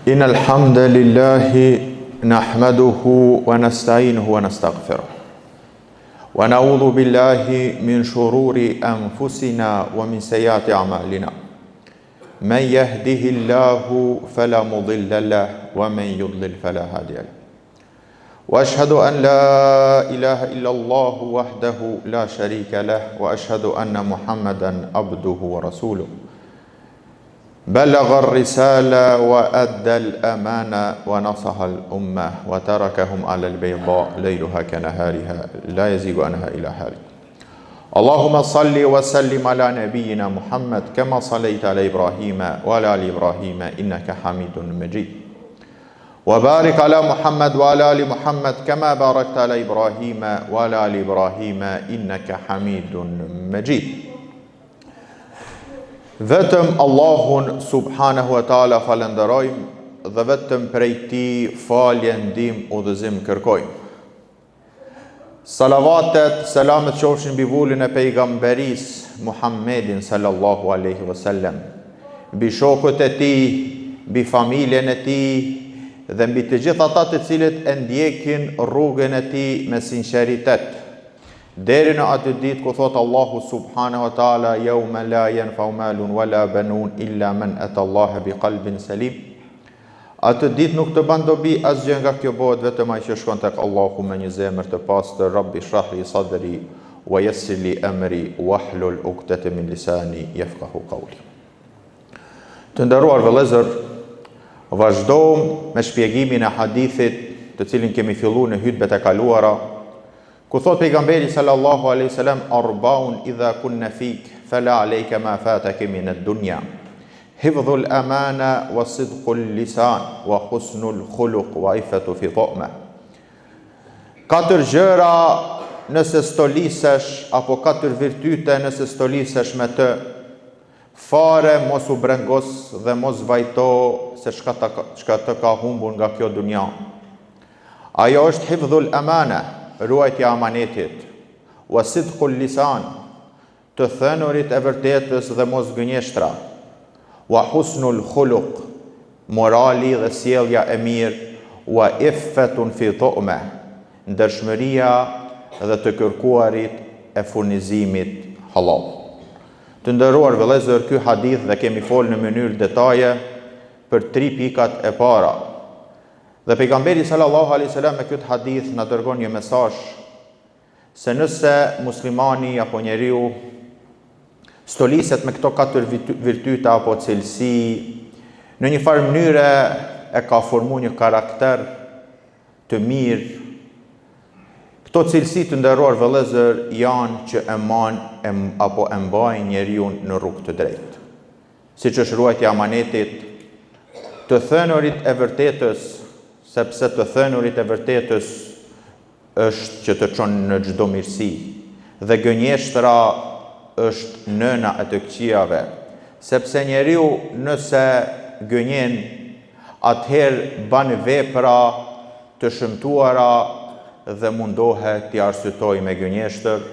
إن الحمد لله نحمده ونستعينه ونستغفره ونعوذ بالله من شرور أنفسنا ومن سيئات أعمالنا من يهده الله فلا مضل له ومن يضلل فلا هادي له واشهد ان لا اله الا الله وحده لا شريك له واشهد ان محمدا عبده ورسوله بلغ الرسالة وأدى الأمانة ونصح الأمة وتركهم على البيضاء ليلها كنهارها لا يزيغ عنها إلى هالك اللهم صل وسلم على نبينا محمد كما صليت على إبراهيم وعلى آل إبراهيم إنك حميد مجيد وبارك على محمد وعلى آل محمد كما باركت على إبراهيم وعلى آل إبراهيم إنك حميد مجيد Vetëm Allahun subhanahu wa taala falënderojmë dhe vetëm prej tij falje, ndihmë, udhëzim kërkojmë. Salavatet, selamet qofshin mbi vulën e pejgamberisë Muhammedin sallallahu alaihi wasallam, mbi shokët e tij, mbi familjen e tij dhe mbi të gjithë ata të cilët e ndjekin rrugën e tij me sinqeritet. Deri në atë ditë ku thotë Allahu subhanahu wa taala yawma la yanfa'u malun wala banun illa man ata Allaha bi qalbin salim. Atë ditë nuk të ban dobi asgjë nga kjo botë vetëm ai që shkon tek Allahu me një zemër të pastër Rabbi shrah li sadri wa yassir li amri wahlul uqdatan min lisani yafqahu qawli. Të nderuar vëllezër, vazhdojmë me shpjegimin e hadithit të cilin kemi fillu në hutbet e kaluara, Ku thotë Pejgamberi sallallahu alejhi wasallam arbaun idha kunna fik fala alejka ma fataka min ad-dunya hifdhul amana wa sidqul lisan wa husnul khuluq wa iffatu fi tu'ma Katër gjëra nëse stolisesh apo katër virtyte nëse stolisesh me të fare mos u brengos dhe mos vajto se çka ta çka të ka humbur nga kjo dunja. Ajo është hifdhul amane, ruajtja e amanetit, wa sidqul lisan, të thënurit e vërtetës dhe mos gënjeshtra, wa husnul khuluq, morali dhe sjellja e mirë, wa iffetun fi tu'me, ndershmëria dhe të kërkuarit e furnizimit hallall. Të nderuar vëllezër, ky hadith dhe kemi folë në mënyrë detaje për tri pikat e para. Dhe Pejgamberi sallallahu alejhi selam me këtë hadith na dërgon një mesazh se nëse muslimani apo njeriu stoliset me këto katër virtyte apo cilësi, në një farë mënyre e ka formu një karakter të mirë. Këto cilësi të nderuar vëllezër janë që e man e, apo e mbajnë njeriun në rrugë të drejtë. Siç është ruajtja e amanetit, të thënurit e vërtetës, sepse të thënurit e vërtetës është që të çon në çdo mirësi, dhe gënjeshtra është nëna e të këqijave, sepse njeriu nëse gënjen, atëherë ban vepra të shëmtuara dhe mundohet t'i arsyetojë me gënjeshtër.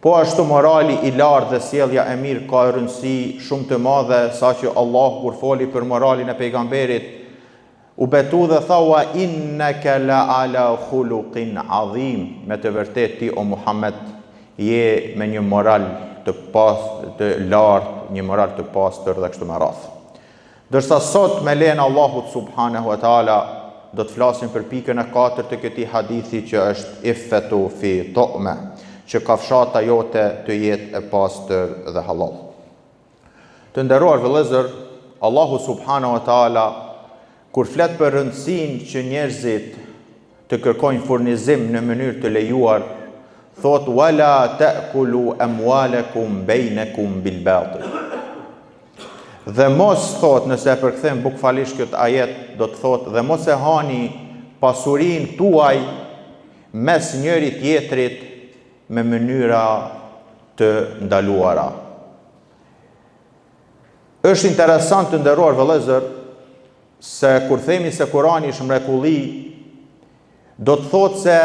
Po ashtu morali i lartë dhe sjellja e mirë ka rëndësi shumë të madhe, saqë Allahu kur foli për moralin e Pejgamberit, u betu dhe tha wa innaka la ala khuluqin adhim, me të vërtetë ti o Muhammed je me një moral të pas të lartë, një moral të pastër dhe kështu me radhë. Ndërsa sot me lejen e Allahut subhanehu ve teala do të flasim për pikën e katërt të këtij hadithi që është iffetu fi tu'me, që kafshata jote të jetë e pastër dhe hallall. Të nderuar vëllezër, Allahu subhanehu ve teala kur flet për rëndësinë që njerëzit të kërkojnë furnizim në mënyrë të lejuar, thotë wala ta'kulu amwalakum bainakum bil batil. Dhe mos thotë, nëse e përkthejmë bukfalisht këtë ajet, do të thotë dhe mos e hani pasurinë tuaj mes njëri tjetrit me mënyra të ndaluara. Është interesant të nderuar vëllezër se kur themi se Kurani është mrekulli, Do të thotë se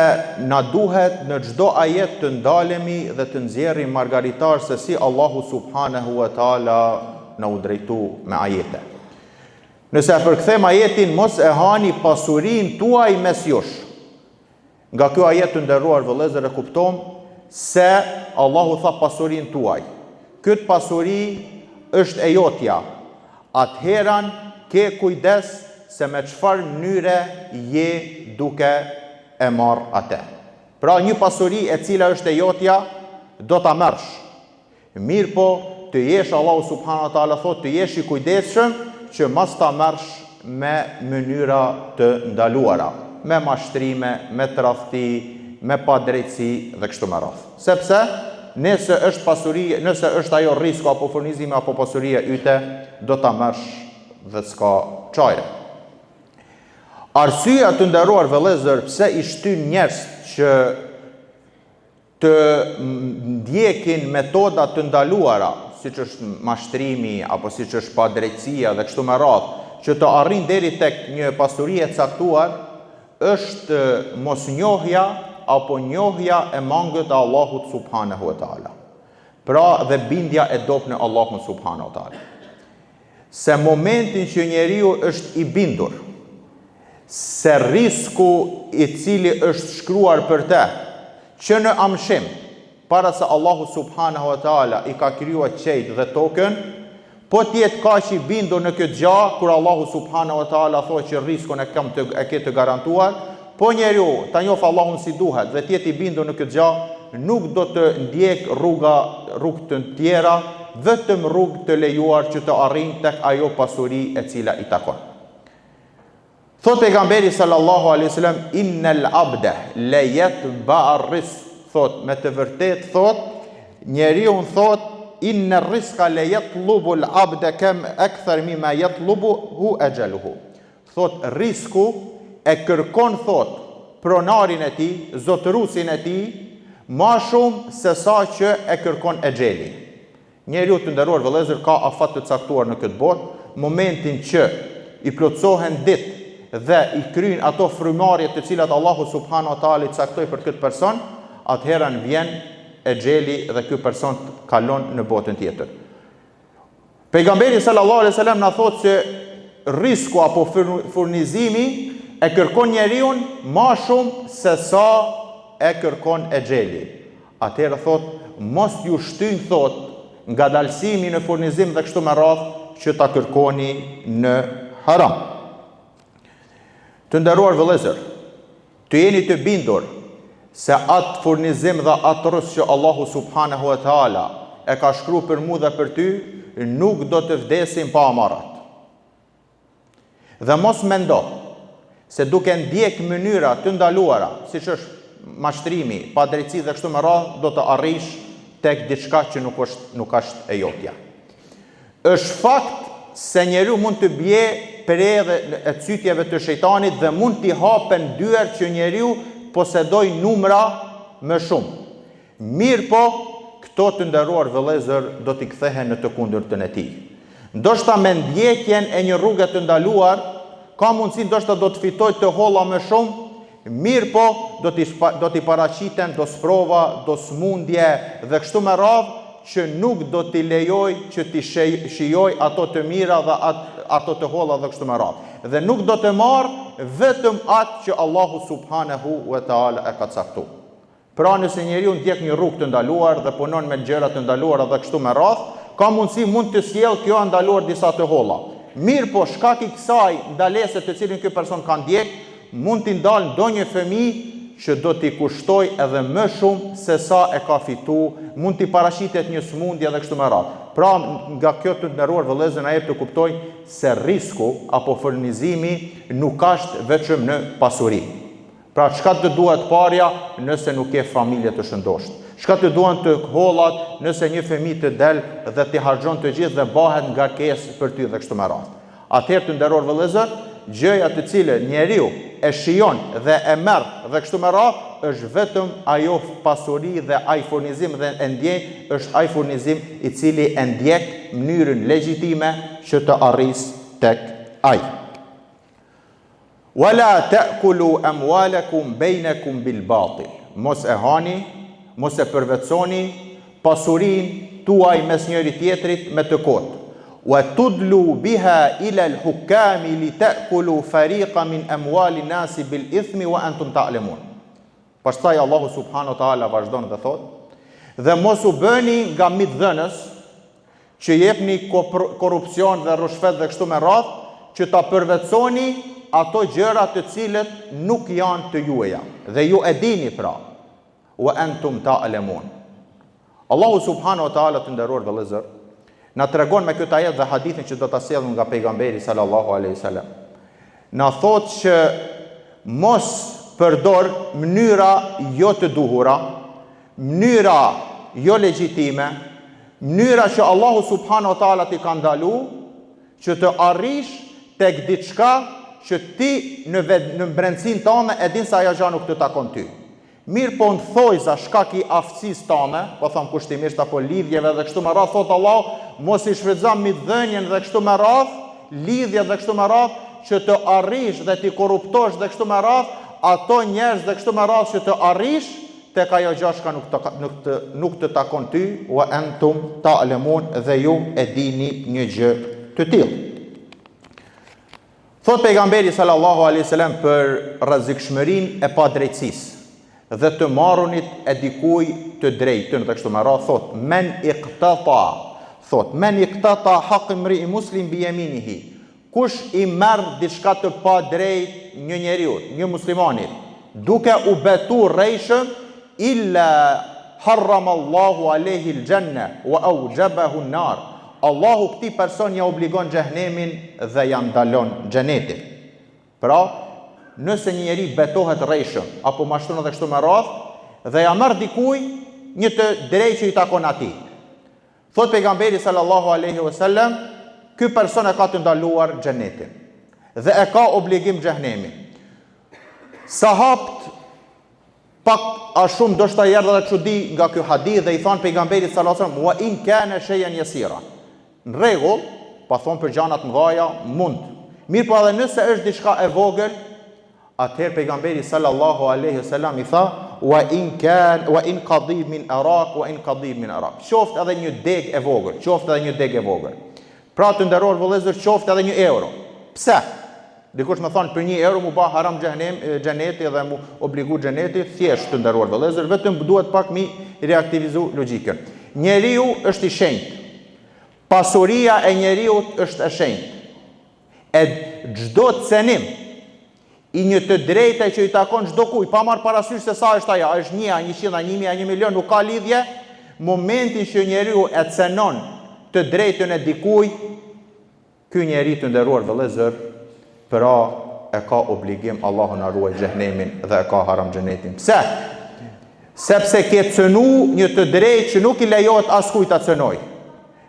na duhet në çdo ajet të ndalemi dhe të nxjerrim margaritar se si Allahu subhanehu ve teala na u drejtu me ajete. Nëse e përkthejmë ajetin mos e hani pasurinë tuaj mes jush. Nga ky ajet të nderuar vëllezër e kuptojmë se Allahu tha pasurinë tuaj. Këtë pasuri është e jotja. Atëherë ke kujdes se me çfarë mënyre je duke e marrë atë. Pra një pasuri e cila është e jotja do ta merrsh. Mirëpo, të jesh Allahu subhanahu wa taala thotë të jesh i kujdesshëm që mos ta merrsh me mënyra të ndaluara, me mashtrime, me tradhti, me padrejtësi dhe kështu me radhë. Sepse nëse është pasuri, nëse është ajo rrisku apo furnizimi apo pasuria yte, do ta merrsh dhe s'ka çare. Arsyeja të nderuar vëllezër pse i shtyn njerëzit që të ndjekin metoda të ndaluara, siç është mashtrimi apo siç është padrejtësia dhe kështu me radhë, që të arrijnë deri tek një pasuri e caktuar, është mosnjohja apo njohja e mangët e Allahut subhanahu wa taala. Pra dhe bindja e dobët në Allahun subhanahu wa taala. Se momentin që njeriu është i bindur se risku i cili është shkruar për te, që në amshim, para se Allahu subhanahu wa taala i ka krijuar qiejt dhe tokën, po të jetë kaq i bindur në këtë gja, kur Allahu subhanahu wa taala thotë që riskun e kam të e ke të garantuar, po njeriu ta njohë Allahun si duhet dhe të jetë i bindur në këtë gja, nuk do të ndjek rruga rrugë të tjera, vetëm rrugë të lejuar që të arrijnë tek ajo pasuri e cila i takon. Thot pejgamberi sallallahu alaihi wasallam innal abda la yatba ar-rizq thot me të vërtet thot njeriu thot inna ar-rizqa la yatlubu al-abda kam akthar mimma yatlubuhu ajaluhu thot risku e kërkon thot pronarin e tij zotëruesin e tij ma shumë se sa që e kërkon exheli Njeriu të nderuar vëllezër ka afat të caktuar në këtë botë, momentin që i plotësohen ditë dhe i kryjnë ato frymëmarrje të cilat Allahu subhanahu wa taala i caktoi për këtë person, atëherë vjen exheli dhe ky person kalon në botën tjetër. Pejgamberi sallallahu alaihi wasallam na thotë se risku apo furnizimi e kërkon njeriun ma shumë se sa e kërkon exheli. Atëherë thotë, mos ju shtyjnë thotë, ngadalësimi në furnizim dhe kështu me radhë që ta kërkoni në haram. Të nderuar vëllezër, të jeni të bindur se atë furnizim dhe atë rrisk që Allahu subhanahu wa taala e ka shkru për mu dhe për ty, nuk do të vdesim pa e marrë atë. Dhe mos mendo se duke ndjek mënyra të ndaluara, siç është mashtrimi, padrejtësi dhe kështu me radhë, do të arrish tek diçka që nuk është nuk është e jotja. Është fakt se njeriu mund të bie pre dhe e cytjeve të shejtanit dhe mund t'i hapen dyer që njeriu posedojë numra më shumë. Mirëpo, këto të nderuar vëllezër do t'i kthehen në të kundërtën e tij. Ndoshta me ndjekjen e një rruge të ndaluar, ka mundësi ndoshta do të fitojë të holla më shumë, mirëpo do t'i do t'i paraqiten do sprova, do smundje dhe kështu me radhë që nuk do t'i lejojë që t'i shijojë ato të mira dhe ato të holla dhe kështu me radhë. Dhe nuk do të marrë vetëm atë që Allahu subhanehu ve teala e ka caktu. Pra nëse njeriu ndjek një rrugë të ndaluar dhe punon me gjëra të ndaluara dhe kështu me radhë, ka mundësi mund të sjellë kjo e ndaluar disa të holla. Mirëpo shkak i kësaj ndalese të cilin ky person ka ndjek, mund t'i dalë ndonjë fëmijë që do t'i kushtojë edhe më shumë se sa e ka fitu, mund t'i paraqitet një sëmundje dhe kështu me radhë. Pra nga kjo të nderuar vëllezër na jep të kuptojmë se risku apo furnizimi nuk asht vetëm në pasuri. Pra çka të duhet parja nëse nuk ke familje të shëndoshtë? Çka të duhen të hollat nëse një fëmijë të del dhe t'i harxhon të gjithë dhe bahet ngarkesë për ty dhe kështu me radhë. Atëherë të nderuar vëllezër, gjëja të cilën njeriu e shijon dhe e merr dhe kështu me radhë është vetëm ajo pasuri dhe ai furnizim dhe e ndjen është ai furnizim i cili e ndjek mënyrën legjitime që të arrijë tek ai. Wala ta'kulu amwalakum bainakum bil batil. Mos e hani, mos e përvetësoni pasurinë tuaj mes njëri tjetrit me të kotë. Wa tudlu biha ila al-hukami li ta'kulu fariqa min amwali nasi bil ithmi wa antum ta'lamun. Pastaj Allahu subhanahu wa taala vazhdon dhe thotë: Dhe mos u bëni nga mitdhënës që jepni korrupsion dhe rrushfet dhe kështu me radhë, që ta përvetësoni ato gjëra të cilët nuk janë të juaja. Dhe ju e dini pra. Wa antum ta'lamun. Allahu subhanahu wa taala të nderuar vëllezër, na tregon me këtë ajet dhe hadithin që do ta sjellim nga pejgamberi sallallahu alaihi wasallam. Na thotë që mos përdor mënyra jo të duhura, mënyra jo legjitime, mënyra që Allahu subhanahu wa taala t'i ka ndalu, që të arrish tek diçka që ti në ved, në brendësinë tënde e din se ajo gjë nuk të takon ty. Mirëpo në thojza shkak i aftësisë tane, po thom kushtimisht apo lidhjeve dhe kështu me radhë, thotë Allahu, mos i shfrytëzo mitdhënien dhe kështu me radhë, lidhjet dhe kështu me radhë, që të arrish dhe t'i korruptosh dhe kështu me radhë, ato njerëz dhe kështu me radhë që të arrish tek ajo gjë çka nuk të nuk të nuk të takon ty, wa entum ta'lemun dhe ju e dini një gjë të tillë. Thotë pejgamberi sallallahu alaihi wasallam për rrezikshmërinë e padrejtësisë dhe të marrunit e dikuj të drejtën dhe kështu me radhë thotë men iqtata thotë men iqtata haqq imri'i muslim bi yaminihi kush i merr diçka të padrejtë një njeriu, një muslimanit, duke u betu rrejshëm Illa harrama Allahu alejhi al-janna wa awjabahu an-nar. Allahu këtij person ja obligon xhehnemin dhe ja ndalon xhenetin. Pra, nëse një njeri betohet rrejshëm apo mashtron edhe kështu me radhë dhe ja merr dikuj një të drejtë që i takon atij. Thotë pejgamberi sallallahu alaihi wasallam, ky person e ka të ndaluar xhenetin dhe e ka obligim xhehnemin. Sahabët Pak a shumë ndoshta i erdh edhe çudi nga ky hadith dhe i thanë pejgamberit sallallahu alajhi wasallam wa in kana shay'an yasira. Në rregull, pa thonë për gjana të mëdha, mund. Mirëpo edhe nëse është diçka e vogël, atëherë pejgamberi sallallahu alaihi wasallam i tha wa in kan wa in qadib min arak wa in qadib min arak. Qoftë edhe një degë e vogël, qoftë edhe një degë e vogël. Pra të nderuar vëllezër, qoftë edhe një euro. Pse? Dikush me thonë për një euro mu ba haram xhehnem, xheneti dhe mu obligu xheneti, thjesht të nderuar vëllezër, vetëm duhet pak mi reaktivizu logjikën. Njeriu është i shenjtë. Pasuria e njeriut është e shenjtë. E çdo cenim i një të drejte që i takon çdokujt, pa marrë parasysh se sa është ajo, a është një, a 100, a 1000, a 1 milion, nuk ka lidhje, momentin që njeriu e cenon të drejtën e dikujt, Ky njeri të nderuar vëllezër, pra e ka obligim Allahu na ruaj xhehnemin dhe e ka haram xhenetin. Pse? Sepse ke cënu një të drejtë që nuk i lejohet askujt ta cënojë.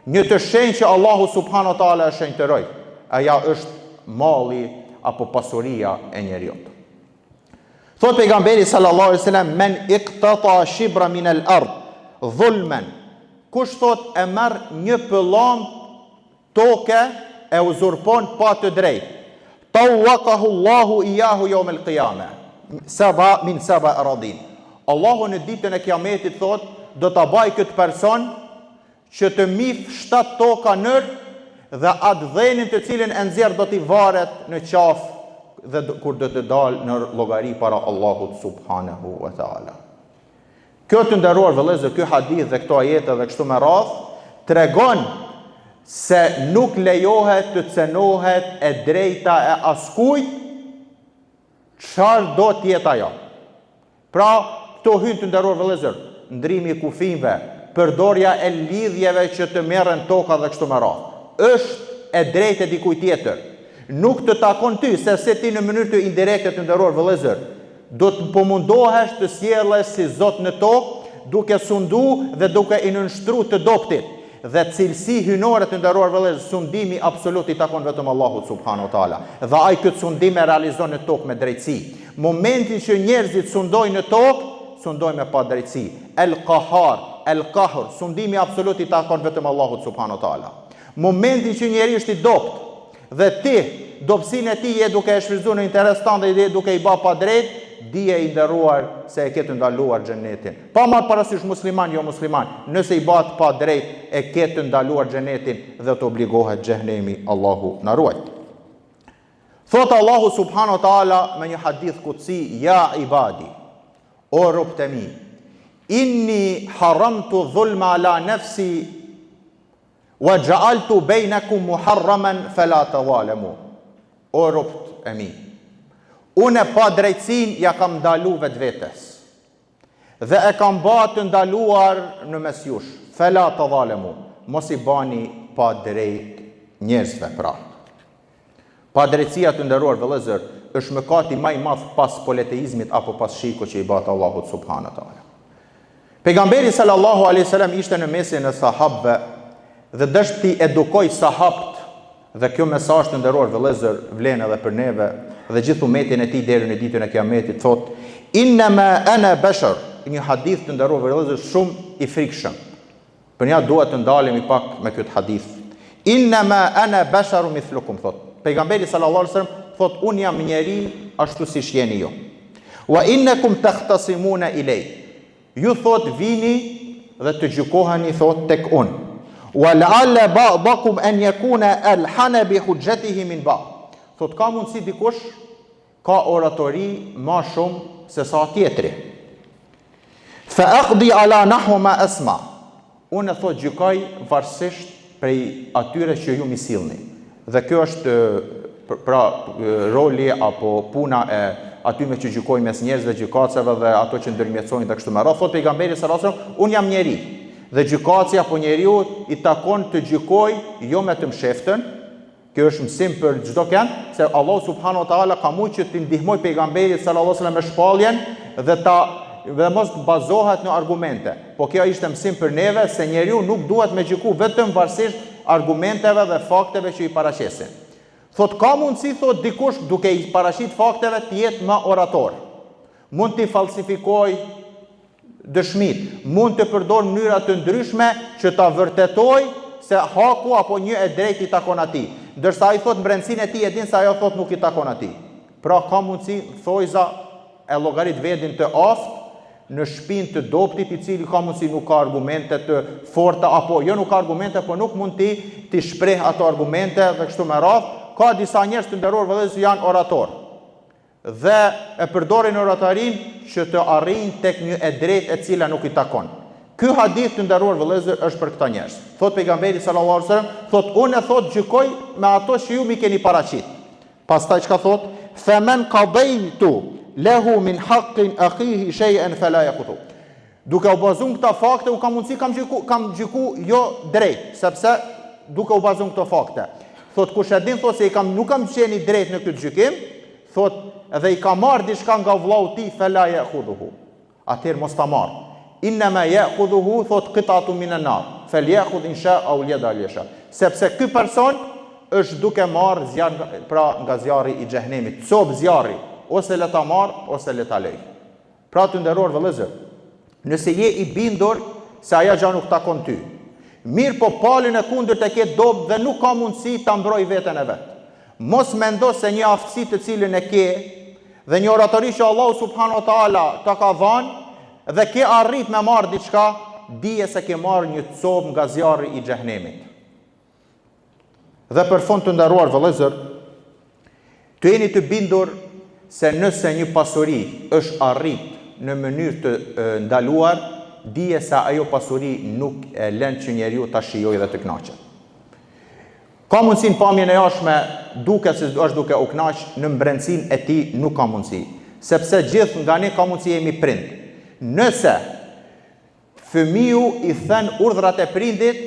Një të shenjtë që Allahu subhanahu wa taala e shenjtëroi. Aja është malli apo pasuria e njeriut. Thot pejgamberi sallallahu alaihi wasallam men iqtata shibra min al-ard dhulman. Kush thot e merr një pëllëmbë Toke e uzurpon pa të drejtë. Tawwaqahu Allahu iyahu yawm al-qiyame. Saba min saba aradin. Allahu në ditën e Kiametit thotë, do ta baj këtë person që të mif shtatë toka nër dhe atë dhenin të cilin e nxjerr do t'i varet në qafë dhe kur do të dalë në llogari para Allahut subhanahu wa taala. Kjo të nderuar vëllezër, ky hadith dhe këto ajete dhe kështu me radhë tregon se nuk lejohet të cenohet e drejta e askujt, çfarë do të jetë ajo. Pra, këto hyjnë të nderuar vëllezër, ndrimi i kufinjve, përdorja e lidhjeve që të merren toka dhe kështu me radhë. Është e drejtë e dikujt tjetër. Nuk të takon ty, sepse ti në mënyrë të indirekte të nderuar vëllezër, Do të po mundohesh të sjellesh si Zot në tokë, duke sundu dhe duke i nënshtru të dobtit. Dhe cilësi hyjnore të nderuar vëllezër, sundimi absolut i takon vetëm Allahut subhanahu wa taala. Dhe ai këtë sundim e realizon në tokë me drejtësi. Momentin që njerëzit sundojnë në tokë, sundojnë me padrejtësi. El Qahar, El Qahr, sundimi absolut i takon vetëm Allahut subhanahu wa taala. Momentin që njeri është i dobët, Dhe ti, dobësinë e tij je duke e shfrytëzuar në interes tënd dhe je duke i ba padrejt, dije i nderuar se e ke të ndaluar xhenetin. Pa marrë parasysh musliman jo musliman, nëse i bahet padrejt e ke të ndaluar xhenetin dhe të obligohet xhehnemi, Allahu na ruajt. Thotë Allahu subhanahu wa taala me një hadith kutsi ja ibadi o robët e mi inni haramtu dhulma ala nefsi wa ja'altu bainakum muharraman fala tadhalamu o robët e mi unë padrejtësinë ja kam ndalu vetvetes Dhe e kam ba të ndaluar në mes jush, fela tadhalemu, mos i bani padrejt njerëzve pra. Padrejtësia të nderuar vëllezër, është mëkati ma i madh pas politeizmit apo pas shirkut që i bahet Allahut subhanahu wa taala. Pejgamberi sallallahu alaihi wasallam ishte në mesin e sahabëve dhe desh t'i edukoj sahabët Dhe kjo mesazh të nderuar vëllezër vlen edhe për neve dhe gjithë umetin e tij deri në ditën e Kiametit thotë Innama ana bashar, një hadith të nderuar vëllezër shumë i frikshëm. Për nja duhet të ndalemi pak me këtë hadith. Innama ana basharu mithlukum thotë. Pejgamberi sallallahu alaihi wasallam thotë unë jam njeri ashtu siç jeni ju. Wa innakum takhtasimuna ilay. Ju thotë vini dhe të gjykoheni thotë tek unë. Wa la'alla ba'dakum an yakuna alhana bi hujjatihi min ba'd. Thotë ka mundësi dikush ka oratori ma shumë se sa tjetri. Fa aqdi ala nahwa ma asma. Unë thotë gjykoj varësisht prej atyre që ju m'i sillni. Dhe kjo është pra roli apo puna e atyre që gjykojnë mes njerëzve, gjykatësve dhe ato që ndërmjetësojnë dhe kështu me radhë. Thotë pejgamberi sallallahu alajhi wasallam, unë jam njeri dhe gjykatësi apo njeriu i takon të gjykojë jo me të msheftën, Kjo është mësim për çdo kend se Allahu subhanahu wa taala ka mujt që t'i ndihmojë pejgamberit sallallahu alajhi wasallam me shpalljen dhe ta dhe mos të bazohet në argumente. Po kjo ishte mësim për neve se njeriu nuk duhet me gjyku vetëm varësisht argumenteve dhe fakteve që i paraqesin. Thot ka mundësi thot dikush duke i paraqit fakteve të jetë më orator. Mund t'i falsifikojë dëshmitë, mund të përdorë mënyra të ndryshme që ta vërtetojë se haku apo një e drejtë i takon atij. Ndërsa ai thotë në brendësinë e tij e din se ajo thotë nuk i takon atij. Pra ka mundësi thojza e llogarit vedin të aftë në shpinë të dobtit i cili ka mundësi nuk ka argumente të forta apo jo nuk ka argumente, po nuk mund t'i t'i shpreh ato argumente dhe kështu me radhë. Ka disa njerëz të nderuar vëllezër janë oratorë. Dhe e përdorin oratorinë që të arrijnë tek një e drejtë e cila nuk i takon. Ky hadith të nderuar vëllezër është për këta njerëz. Thotë pejgamberi sallallahu alajhi wasallam, thotë unë thotë gjykoj me ato që ju m'i keni paraqit. Pastaj çka thotë? Femen qadaytu lahu min haqqin akhihi shay'an fala ya'khudhu. Duke u bazu në këta fakte, unë kam mundësi kam gjyku, kam gjyku jo drejt, sepse duke u bazu në këto fakte. Thot kush e din thot se i kam nuk kam qenë i drejtë në këtë gjykim, thot edhe i ka marr diçka nga vllau i tij fela ya'khudhuhu. Atëherë mos ta marr. Innama ya'khudhuhu thot qit'atun minan nar. Fel ya'khudh in sha au yada yasha. Sepse ky person është duke marr zjarr pra nga zjarri i xhehenemit, copë zjarri, ose le ta marr ose le ta lëj. Pra të nderuar vëllezër, nëse je i bindur se ajo gjë nuk takon ty, mirëpo palën e kundërt e ke dobët dhe nuk ka mundësi ta mbrojë veten e vet. Mos mendo se një aftësi të cilën e ke dhe një oratori që Allahu subhanahu wa taala ta ka dhënë dhe ke arrit me marr diçka, dije se ke marrë një copë nga zjarri i xhehenemit. Dhe për fund të nderuar vëllezër, të jeni të bindur se nëse një pasuri është arrit në mënyrë të ndaluar, dije se ajo pasuri nuk e lën që njeriu ta shijojë dhe të kënaqet. Ka mundësi në pamjen e jashtme duket se është duke u kënaq, në mbrendësinë e tij nuk ka mundësi, sepse gjithë nga ne ka mundësi jemi prind. Nëse Fëmiu i then urdhrat e prindit,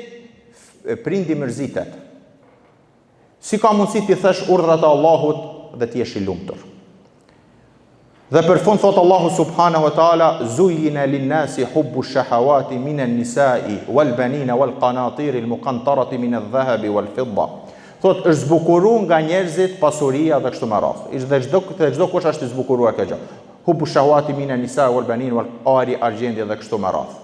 prindi mërzitet. Si ka mundësi t'i thesh urdhrat e Allahut dhe të jesh i lumtur? Dhe për fund thot Allahu subhanahu wa taala zuyina lin-nasi hubbu shahawati min an-nisa'i wal banina wal qanatir al-muqantarati min adh-dhahabi wal fidda. Thot është zbukuru nga njerëzit pasuria dhe kështu me radhë. Ishte dhe çdo dhe çdo kush është i zbukuruar kjo gjë. Hubbu shahawati mina nisa wal banin wal ari argjendi dhe kështu me radhë.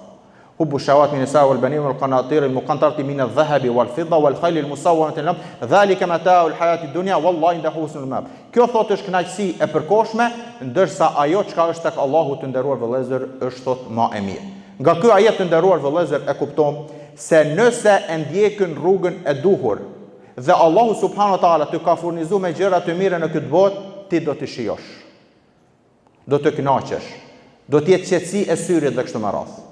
Hubbu shahawat min nisa wal banin wal qanatir al muqantarati min al dhahabi wal fidda wal khayl al musawwamati lam dhalika mata'u al hayati dunya wallahu indahu husnul ma'ab. Kjo thotë është kënaqësi e përkohshme, ndërsa ajo çka është tek Allahu të nderuar vëllezër është thotë ma e mirë. Nga ky ajet të nderuar vëllezër e kuptojmë se nëse e ndjekin rrugën e duhur dhe Allahu subhanahu wa taala të ka furnizu me gjëra të mira në këtë botë, ti do të shijosh. Do të kënaqesh. Do të jetë qetësi e syrit dhe kështu me radhë.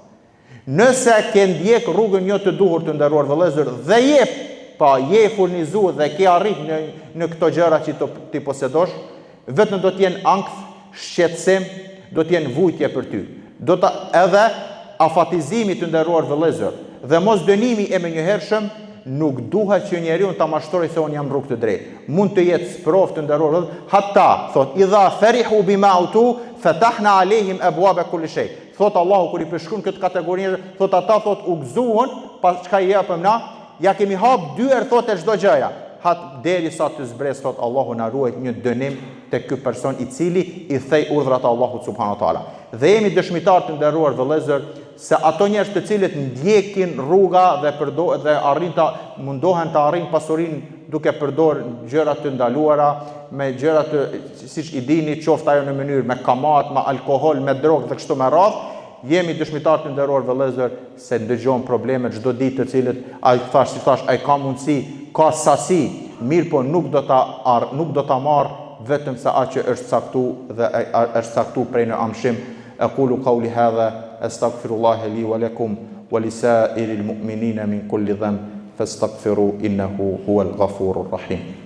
Nëse ke ndjek rrugën jo të duhur të nderuar vëllezër dhe je pa je i furnizu dhe ke arrit në në këto gjëra që t'i posedosh, vetëm do të jenë ankth, shqetësim, do të jenë vujtje për ty. Do të edhe afatizimi të nderuar vëllezër dhe mos dënimi i menjëhershëm nuk duhet që njeriun ta mashtrojë se unë jam rrugë të drejtë. Mund të jetë sprovë të nderuar vëllezër, hatta thot idha farihu bima utu fatahna alehim abwaba kulli shay. Thot Allahu kur i përshkruan këtë kategori, thot ata thot u gëzuan pas çka i jepëm na, ja kemi hap dyer thot e çdo gjëja. Hat derisa të zbres thot Allahu na ruajt një dënim te ky person i cili i thej urdhrat e Allahut subhanahu wa taala. Dhe jemi dëshmitar të nderuar vëllezër se ato njerëz të cilët ndjekin rruga dhe përdo dhe arrin ta mundohen ta arrijnë pasurinë duke përdor gjëra të ndaluara me gjëra të siç i dini qoftë ajo në mënyrë me kamat, me alkohol, me drogë dhe kështu me radhë, jemi dëshmitar të nderuar vëllezër se dëgjon probleme çdo ditë të cilët ai thash si thash ai ka mundësi, ka sasi, mirëpo nuk do ta ar, nuk do ta marr vetëm se atë që është caktu dhe është caktu prej në amshim. Aqulu qawli hadha astaghfirullaha li wa lakum wa li sa'iril mu'minina min kulli dhanb fastaghfiru innahu huwal ghafurur rahim.